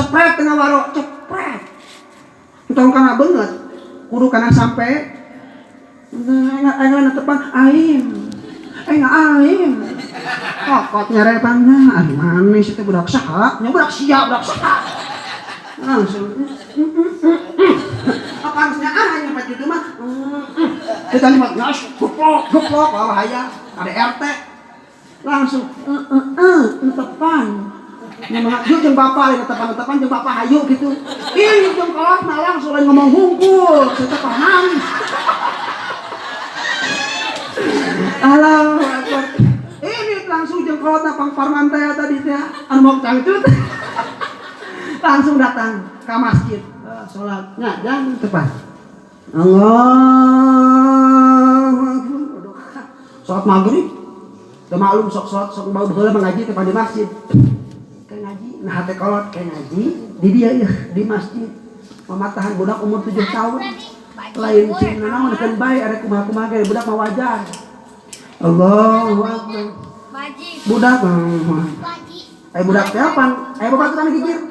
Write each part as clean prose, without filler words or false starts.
Cepret tengah waro, cepret. Entong kana beungeut, kudu kana sampe. Enggak tepan aing. Enggak aing. Kokot nyarepanna, ah manis itu budak saha? Nya budak sia, budak saha. Langsung. Apaan ah nyampe itu mah. Kita lima gas, geplok, geplok, wah bahaya. Ada RT. Langsung entepan. Nya mah jeung bapak lain entepan-entepan jeung bapak hayu gitu. Ih jeung kolotna langsung lain ngomong hungkul, saya paham. Allahu Akbar. Ini langsung jeung kolotna pang parman teh tadi teh anu mau cangcut. Langsung datang ke masjid salat. Nya jangan tepat. Allahu Akbar. Salat maghrib. Teu maklum sok salat sok bau baheula mah ngaji teh di masjid. Kayak ngaji, nah hate kolot kayak ngaji di dia ya di masjid. Mamatahan budak umur 7 tahun. Lain cing naon keun bae ada kumaha-kumaha ge budak mah wajar. Allahu Akbar. Budak aya budak teh apaan? Aya babaturan gigir.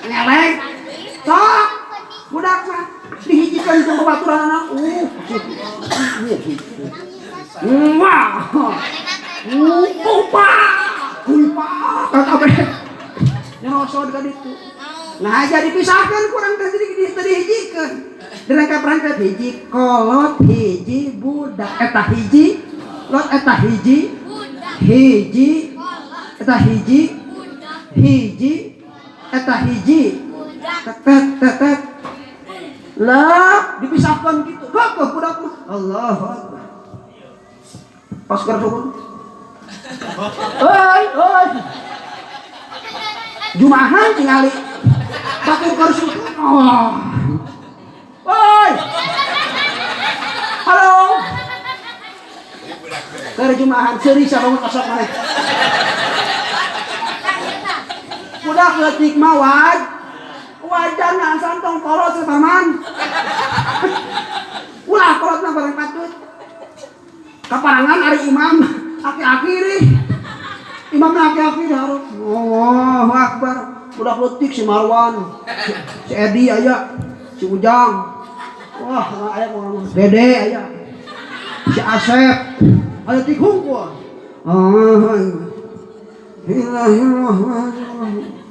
Ngeleng. Sok. Budak mah dihijikeun jeung babaturanna. Wah. Kupa. Kupa. Kabeh. Nyerosot ka ditu. Nah aja dipisahkan kurang teh jadi dihijikeun. Dirangkap-rangkap hiji kolot hiji budak eta hiji lot eta hiji hiji eta hiji hiji eta hiji tetet tetet lah dipisahkan gitu kekeh budak mah Allahu Akbar pas keur oi oi jumahan tingali batur keur oh. Oi halo keur jumahan seuri sabangun osok maneh budak leutik mah wajar ngan tong kolot saparman ulah kolotna barang patut kaparangan ari imam aki-aki nih imamna aki-aki harus Allahu Akbar budak leutik si Marwan si Edi aya si Ujang wah aya Dede aya si Asep aya tik hungkul. Bismillahirrahmanirrahim.